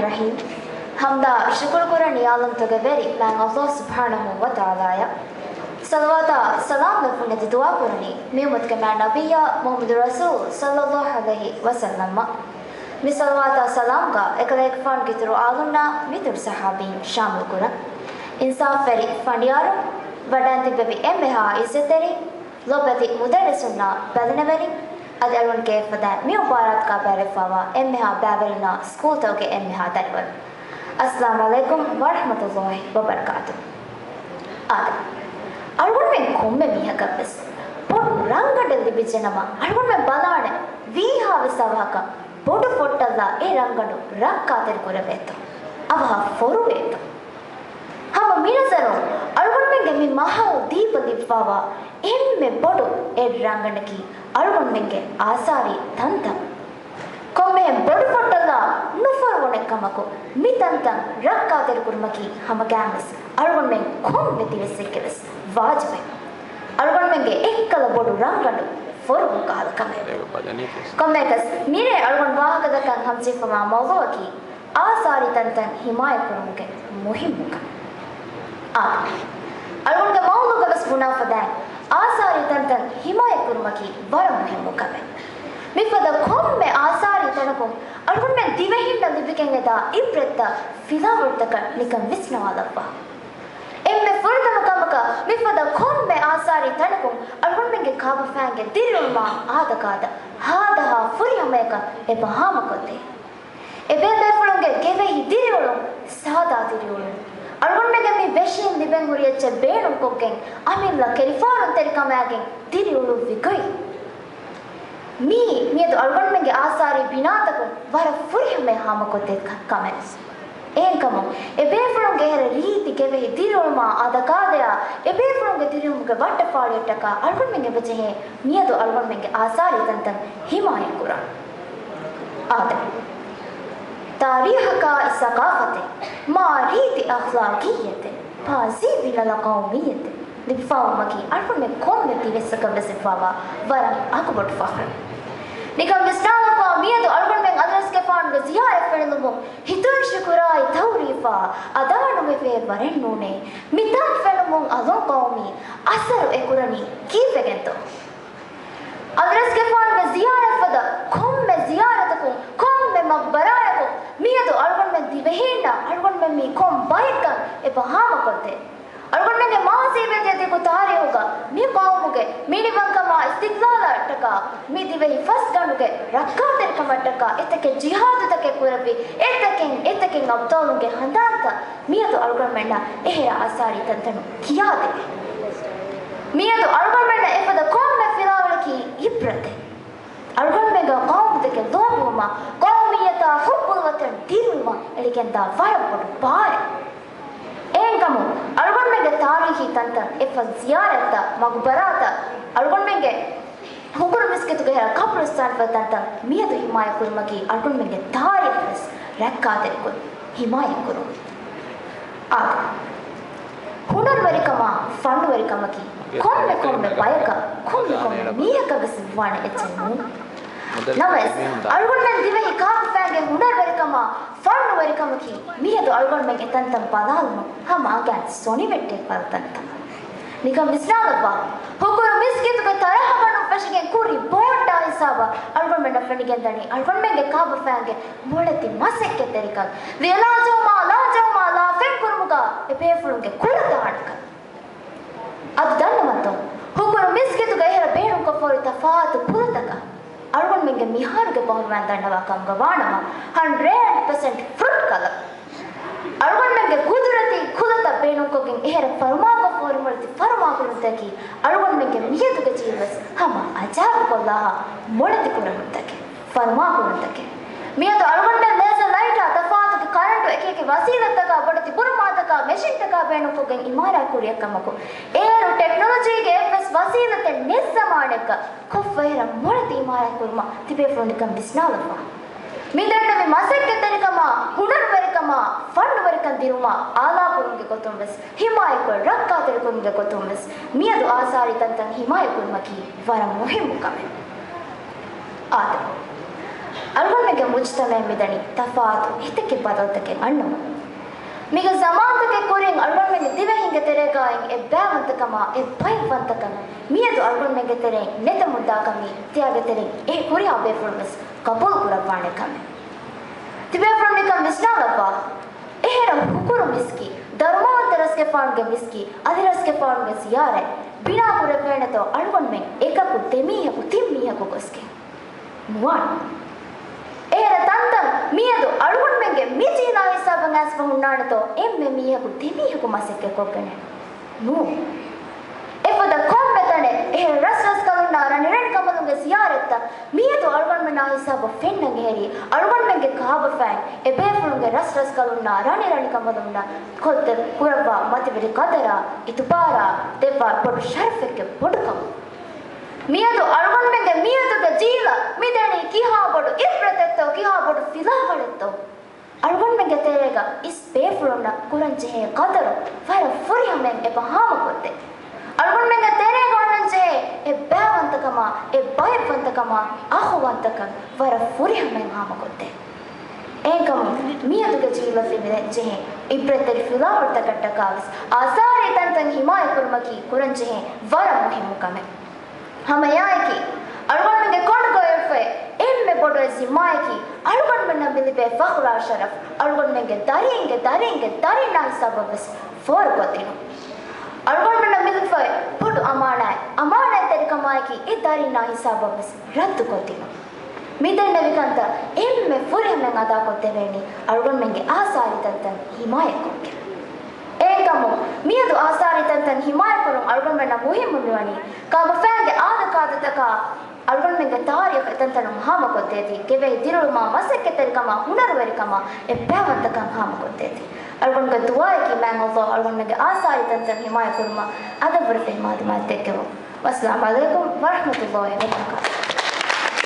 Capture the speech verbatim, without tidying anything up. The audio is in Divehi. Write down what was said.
ރަޙީމް. ޙަމްދާ ޝުކުރު ކުރަނީ ޢާލަމްތަކުގެ ވެރި މާތް ﷲ ސުބްޙާނަހޫ ވަތަޢާލާއަށް. ޞަލަވާތާ ސަލާމް ލެއްވުން އެދި ދުޢާ ކުރަނީ މި އުއްމަތުގެ މާތް ނަބިއްޔާ މުޙައްމަދު ރަސޫލް ޞައްލައްލާހު ޢަލައިހި ވަސައްލަމަށް. މި ޞަލަވާތާ ސަލާމްގަ އެކަލޭގެފާނުގެ އިތުރު އާލުންނާ މިތުރު ޞަޙާބީން ޝާމިލް ކުރަން. އިންސާފުވެރި ފަނޑިޔާރުން، ވަޑައިން ތިއްބެވި އެންމެހާ އިއްޒަތްތެރިން، ލޯބިވެތި މުދައްރިސުންނާ ބެލެނިވެރިން، އަދި އަޅުގަނޑު ކެޔޮފަދައިން މި މުބާރާތުގަ ބައިވެރިވެފަވާ އެންމެހާ ބައިވެރިންނާ ސްކޫލްތަކުގެ އެންމެހާ ދަރިވަރުން. އައްސަލާމް ޢަލައިކުމް ވަރަޙްމަތުﷲ ވަބަރަކާތު. އާދެ، އަޅުގަނޑުމެން ކޮންމެ މީހަކަށްވެސް ބޮޑު ރަނގަޅަށް ލިބިއްޖެ ނަމަ، އަޅުގަނޑުމެން ބަލާނެ ވީހާވެސް އަވަހަކަށް ބޮޑު ފޮއްޓަށްލާ އެ ރަނގަޅު ރައްކާތެރި ކުރެވޭތޯ؟ އަވަހަށް ފޮރުވޭތޯ؟ ހަމަ މިނަޒަރުން އަޅުގަނޑުމެންގެ މި މަހަލު ދީބަ ލިބިފަވާ އެންމެ ބޮޑު އެއް ރަނގަނޑަކީ އަޅުގަނޑުމެންގެ އާސާރީ ތަންތަން. ކޮންމެހެން ބޮޑު ފޮއްޓަށްލާ ނުފޮރުވުނެއްކަމަކު، މި ތަންތަން ރައްކާތެރިކުރުމަކީ ހަމަގައިމުވެސް އަޅުގަނޑުމެން ކޮންމެ ދިވެއްސެއްގެވެސް ވާޖިބެއް. އަޅުގަނޑުމެންގެ އެއްކަލަ ބޮޑު ރަނގަނޑު ފޮރުވުން ކަހަލަ ކަމެއް. ކޮންމެއަކަސް މިރޭ އަޅުގަނޑު ވާހަކަދައްކަން ހަމަޖެހިފަވާ މައުޟޫޢަކީ އާސާރީ ތަންތަން ހިމާޔަތްކުރުމުގެ މުހިއްމުކަން. އާދެ، އަޅުގަނޑުގެ މައުޟޫޢުގަވެސް ބުނާފަދައިން، އާސާރީ ތަންތަން ހިމާޔަތްކުރުމަކީ ވަރަށް މުހިއްމު ކަމެއް. މިފަދަ ކޮންމެ އާސާރީ ތަނަކުން އަޅުގަނޑުމެން ދިވެހިންނަށް ލިބިގެން އެދާ ޢިބްރަތްތައް ފިލާވަޅުތަކަށް ނިކަން ވިސްނަވާލައްވާ. އެންމެ ފުރަތަމަ ކަމަކަށް މިފަދަ ކޮންމެ އާސާރީ ތަނަކުން އަޅުގަނޑުމެންގެ ކާބަފައިންގެ ދިރިއުޅުމާ އާދަކާދަ ހާދަހާ ފުރިހަމަޔަކަށް އެބަ ހާމަކޮށްދޭ. އެބޭބޭފުޅުންގެ ގެވެހި ދިރިއުޅުން ސާދާ ދިރިއުޅުން. އަޅުގަނޑުމެންގެ މި ވެށީން ލިބެން ހުރި އެއްޗެއް ބޭނުންކޮށްގެން، އަމިއްލަ ކެރިފާރުންތެރިކަމާގެން ދިރިއުޅުއްވި ގޮތް. މިއީ މިއަދު އަޅުގަނޑުމެންގެ އާސާރީ ބިނާތަކުން ވަރަށް ފުރިހަމަޔަށް ހާމަކޮށްދޭ ކަ-، ކަމެއް. އެހެންކަމުން، އެބޭފުޅުންގެ އެހެރަ ރީތި ގެވެހި ދިރިއުޅުމާ އާދަކާދަޔާ، އެބޭފުޅުންގެ ދިރިއުޅުމުގެ ވައްޓަފާޅިއަށްޓަކާ އަޅުގަނޑުމެން އެބަޖެހޭ މިއަދު އަޅުގަނޑުމެންގެ އާސާރީ ތަންތަން ހިމާޔަތްކުރަން. އާދެ، ތާރީޚަކާއި ސަޤާފަތެއް، މާ ރީތި އަޚްލާޤިއްޔަތެއް، ޕާޒީ ބިނަލަ ޤައުމިއްޔަތެއް ލިބިފާވުމަކީ އަޅުގަނޑުމެން ކޮންމެ ދިވެއްސަކަށްވެސް އެއްވާވާ ވަރަށް އަގުބޮޑު ފަޚްރެއް. ނިކަން ވިސްނާލައްވާ، މިއަދު އަޅުގަނޑުމެން އަލިރަސްގެފާނުގެ ޒިޔާރަތް ފެނުމުން ހިތުވެރި ޝުކުރާއި ތަހުރީފާ އަދާނުވެވޭ ވަރެއް ނޫނޭ. މި ތަން ފެނުމުން އަލުން ޤައުމީ އަސަރު އެކުރަނީ ކީއްވެގެންތޯ؟ އަލިރަސްގެފާނުގެ ޒިޔާރަތްފަދަ ކޮންމެ ޒިޔާރަތަކުން، ކޮންމެ މަގުބަރާޔަކުން މިއަދު އަޅުގަނޑުމެން ދިވެހީންނަށް އަޅުގަނޑުމެން މީ ކޮން ބައެއްކަން އެބަ ހާމަކޮށްދޭ. އަޅުގަނޑުމެންގެ މާޒީ ވެދިޔަ ދިގު ތާރީޚުގަ މި ޤައުމުގެ މިނިވަންކަމާ އިސްތިޤްލާލަށްޓަކާ މި ދިވެހި ފަސްގަނޑުގެ ރައްކާތެރިކަމަށްޓަކާ އެތަކެއް ޖިހާދުތަކެއް ކުރެއްވި، އެތަކެއް އެތަކެއް އަބްޠާލުންގެ ހަނދާންތައް މިއަދު އަޅުގަނޑުމެންނަށް އެހެރަ އާސާރީ ތަންތަނުން ކިޔާދެވޭ. މިއަދު އަޅުގަނޑުމެންނަށް އެފަދަ ކޮންމެ ފިލާވަޅަކީ ޢިބްރަތެއް. އަޅުގަނޑުމެންގެ ޤައުމުތަކަށް ލޯބިވުމާ، ޤައުމިއްޔަތާ ޙުއްބުލް ވަޠަން ދިރިއުޅުމަށް އެޅިގެންދާ ވަރަށް ބޮޑު ބާރެއް. އެހެންކަމުން، އަޅުގަނޑުމެންގެ ތާރީޚީ ތަންތަން، އެފަދަ ޒިޔާރަތްތައް، މަގުބަރާތައް، އަޅުގަނޑުމެންގެ ހުކުރު މިސްކިތުގެ ހެރަ ޤަބުރުސްތާން ފަދަ ތަންތަން މިއަދު ހިމާޔަތްކުރުމަކީ އަޅުގަނޑުމެންގެ ތާރީޚަށް ވެސް ރައްކާތެރިކޮށް ހިމާޔަތްކުރުން. އާދެ، ހުނަރުވެރިކަމާ ފަންނުވެރިކަމަކީ ކޮންމެ ކޮންމެ ބަޔަކަށް، ކޮންމެ ކޮންމެ މީހަކަށް ވެސް ވާނެ އެއްޗެއް ނޫން. ނަމަވެސް، އަޅުގަނޑުމެން ދިވެހި ކާބަފައިންގެ ހުނަރުވެރިކަމާ ފަންނުވެރިކަމަކީ މިއަދު އަޅުގަނޑުމެން އެތަންތަން ބަލާލުމުން ހަމަ އަނގައިން ސޮނިވެއްޓޭ ފަދަ ތަންތަން. ނިކަން ވިސްނާލައްވާ، ހުކުރު މިސްކިތުގެ ތަރަހަގަނޑުން ފެށިގެން ކުރި ބޯއްޑާ ހިސާބަށް އަޅުގަނޑުމެންނަށް ފެނިގެންދަނީ އަޅުގަނޑުމެންގެ ކާބަފައިންގެ މޮޅެތި މަސައްކަތްތެރިކަން، ވިޔަލާޖެހުމާ ލާޖެހުމާ ލާ ފެންކުރުމުގަ އެބޭފުޅުންގެ ކުޅަދާނަކަން. އަދި ދަންނަވަންތޯ، ހުކުރު މިސްކިތުގަ އެހެރަ ބޭނުންކޮށްފަހުރި ތަފާތު ކުލަތަކަށް އަޅުގަނޑުމެންގެ މިހާރުގެ ބަހުރުވައިން ދަންނަވާ ކަމުގަ ވާނަމަ، ހަންޑްރެޑް ޕަސެންޓް ފްރުޓް ކަލަރ. އަޅުގަނޑުމެންގެ ގުދުރަތީ ކުލަތައް ބޭނުންކޮށްގެން އެހެރަ ފަރުމާކޮށްފަހުރި މޮޅެތި ފަރުމާކުރުންތަކީ އަޅުގަނޑުމެންގެ މިއަދުގެ ޖީލްވެސް ހަމަ އަޖާއިބުކޮށްލާހާ މޮޅެތި ކުރެހުންތަކެއް، ފަރުމާކުރުންތަކެއް. މިއަދު އަޅުގަނޑުމެން ލޭޒަ ލައިޓާ ތަފާތުގެ ކަރަންޓު އެކިއެކި ވަސީލަތްތަކާ ބޮޑެތި ބުރުމާތަކާ މެޝިންތަކާ ބޭނުންކޮށްގެން އިމާރާތް ކުރިއަށް ކަމަކު، އޭރު ޓެކްނޮލޮޖީގެ އެއްވެސް ވަސީލަތެއް ނެތް ޒަމާނެއްގަ ކޮށްފަ އެހެރަ މޮޅެތި އިމާރާތް ކުރުމަށް ތިބޭފުޅުން ނިކަން ވިސްނާލައްވާ. މި ދަންނަވި މަސައްކަތްތެރިކަމާ، ހުނަރުވެރިކަމާ، ފަންނުވެރިކަން ދިރުމާ، އާލާކުރުމުގެ ގޮތުން ވެސް، ހިމާޔަތްކޮށް ރައްކާތެރިކުރުމުގެ ގޮތުން ވެސް، މިއަދު އާސާރީ ތަންތަން ހިމާޔަތްކުރުމަކީ ވަރަށް މުހިއްމު ކަމެއް. އާދެ. އަޅުގަނޑުމެންގެ މުޖުތަމަޢު މިދަނީ ތަފާތު ހިތެއްގެ ބަދަލުތަކެއް އަންނަމުން. މީގެ ޒަމާންތަކެއް ކުރިން އަޅުގަނޑުމެންގެ ދިވެހިންގެ ތެރޭގައި އެއްބައިވަންތަކަމާ، އެއްބައިވަންތަކަން މިއަދު އަޅުގަނޑުމެންގެ ތެރެއިން ނެތަމުންދާކަމީ ތިޔާގެ ތެރެއިން އެ ހުރިހާ ބޭފުޅުން ވެސް ޤަބޫލު ކުރައްވާނެ ކަމެއް. ތިބޭފުޅުން މިކަން ވިސްނާލައްވާ. އެހެރަ ހުކުރު މިސްކިތް، ދަރުމަވަންތަ ރަސްގެފާނުގެ މިސްކިތް، އަލި ރަސްގެފާނުގެ ޒިޔާރަތް ބިނާ ކުރެވޭނެތޯ އަޅުގަނޑުމެން އެކަކު ދެމީހަކު ތިން މީހަކު ގޮސްގެން؟ ނުވާނެ. އެހެރަ ތަންތަން މިއަދު އަޅުގަނޑުމެންގެ މި ޖީލާ ހިސާބަށް އައިސްފަ ހުންނާނެތޯ އެންމެ މީހަކު ދެމީހަކު މަސައްކަތް ކޮށްގެނެއް؟ ނޫން. އެފަދަ ކޮންމެ ތަނެއް އެހެރަ ރަސް ރަސްކަލުންނާ ރަނި ރަނި ކަނބަލުންގެ ޒިޔާރަތްތައް މިއަދު އަޅުގަނޑުމެންނާ ހިސާބަށް ފެންނަން އެހެރީ، އަޅުގަނޑުމެންގެ ކާބަފައިން އެބޭފުޅުންގެ ރަސް ރަސްކަލުންނާ ރަނި ރަނި ކަނބަލުންނަށް ކޮށްދެއްވި ކުރައްވާ މަތިވެރި ޤަދަރާ އިތުބާރާ ދެއްވާ ބޮޑު ޝަރަފެއްގެ ބޮޑުކަމުން. މިއަދު އަޅުގަނޑުމެންގެ މިއަދުގެ ޖީލަށް މިދެނީ ކިހާ ބޮޑު ޢިބްރަތެއްތޯ، ކިހާ ބޮޑު ފިލާވަޅެއްތޯ. އަޅުގަނޑުމެންގެ ތެރޭގަ އިސް ބޭފުޅުންނަށް ކުރަންޖެހޭ ޤަދަރު ވަރަށް ފުރިހަމައިން އެބަ ހާމަކޮށްދޭ. އަޅުގަނޑުމެންގެ ތެރޭގަ އޮންނަންޖެހޭ އެއްބައިވަންތަކަމާ، އެއްބައިވަންތަކަމާ، އަޚުވަންތަކަން ވަރަށް ފުރިހަމައިން ހާމަކޮށްދޭ. އެހެންކަމުން މިއަދުގެ ޖީލަށް ލިބެންޖެހޭ ޢިބްރަތްތެރި ފިލާވަޅުތަކަށްޓަކާވެސް އާސާރީ ތަންތަން ހިމާޔަތްކުރުމަކީ ކުރަންޖެހޭ ވަރަށް މުހިއްމު ކަމެއް. ހަމައެއާއެކީ، އަޅުގަނޑުމެންގެ ކޮނޑުގައި އޮތްފައި އެންމެ ބޮޑު ޒިންމާއަކީ، އަޅުގަނޑުމެންނަށް މިލިބޭ ފަޚުރާ ޝަރަފް އަޅުގަނޑުމެންގެ ދަރީންގެ ދަރީންގެ ދަރީންނާ ހިސާބަށްވެސް ފޯރުކޮށްދިނުން. އަޅުގަނޑުމެންނަށް މިލިބޭ ބޮޑު އަމާނާތް، އަމާނާތްތެރިކަމާއެކީ އެ ދަރީންނާ ހިސާބަށްވެސް ރައްދުކޮށްދިނުން. މިދެންނެވި ކަންތައް އެންމެ ފުރިހަމައިން އަދާކޮށްދެވޭނީ އަޅުގަނޑުމެންގެ އާސާރީ ތަންތަން ހިމާޔަތްކޮށްގެން. އެހެންކަމުން، މިއަދު އާސާރީ ތަންތަން ހިމާޔަތްކުރުން އަޅުގަނޑުމެންނަށް މުހިއްމު މިވަނީ، ކާބަފައިންގެ އާދަކާދަތަކާ އަޅުގަނޑުމެންގެ ތާރީޚު އެތަންތަނުން ހާމަކޮށްދޭތީ، ގެވެހި ދިރިއުޅުމާ، މަސައްކަތްތެރިކަމާ، ހުނަރުވެރިކަމާ، އެއްބައިވަންތަކަން ހާމަކޮށްދޭތީ. އަޅުގަނޑުގެ ދުޢާއަކީ މާތް ﷲ އަޅުގަނޑުމެންގެ އާސާރީ ތަންތަން ހިމާޔަތްކުރުމަށް އަދަށްވުރެ ފެހި މާދަމާއަށް ދެއްކެވުން. ވައްސަލާމް ޢަލައިކުމް ވަރަޙްމަތުﷲ ވަބަރަކާތުހު.